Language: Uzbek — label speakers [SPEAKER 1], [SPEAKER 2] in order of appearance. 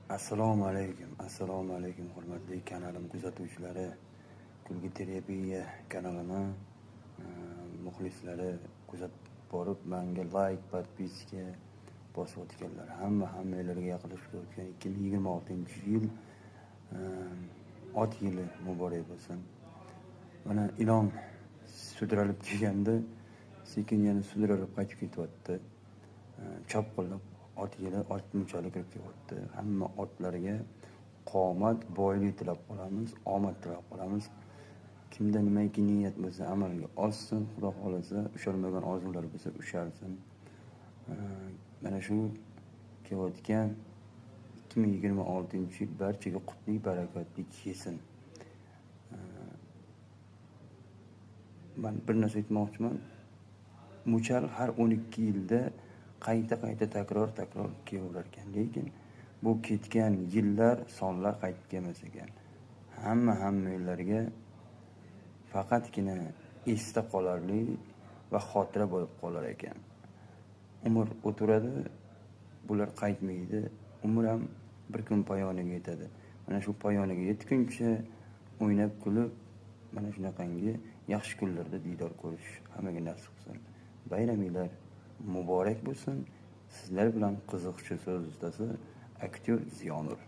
[SPEAKER 1] Assalomu alaykum, assalomu alaykum, hurmatli kanalim kuzatuvchilari, Kulgi terapiya kanalini muxlislari, kuzatib borib, menga like, podpiska bosayotganlar, hammanglarga yaqinlashib kelayotgan 2026-yil ot yili muborak bo'lsin. Mana ilon sudralib kelganda sekin yana sudralib qaytib ketyapti. Chopqillab ot yili, ot muchali kirib kelyapti. Hamma otlarga qomat, boylik tilab qolamiz, omad tilab qolamiz. Kimda nimaiki niyat bo'lsa amalga oshsin, Xudo xohlasa, ushalmagan orzular bo'lsa ushalsin. Mana shu kelayotgan 2026-yil barchaga qutli, barakotli kelsin. Man bir narsa aytmoqchiman. Muchal har 12 yilda qayta-qayta takror-takror kelaverar ekan, lekin bu ketgan yillar, sonlar qaytib kelmas ekan. Hammanglarga faqatgina esda qolarli va xotira bo'lib qolar ekan. Umr o'turadi, bular qaytmaydi. Umr ham bir kun poyoniga yetadi. Mana shu poyoniga yetguncha o'ynab kulib, mana shunaqangi yaxshi kunlarda diydor ko'rish hammaga nasib qilsin. Bayraminglar muborak bo'lsin. Sizlar bilan qiziqchi so'z ustasi aktyor Ziyonur.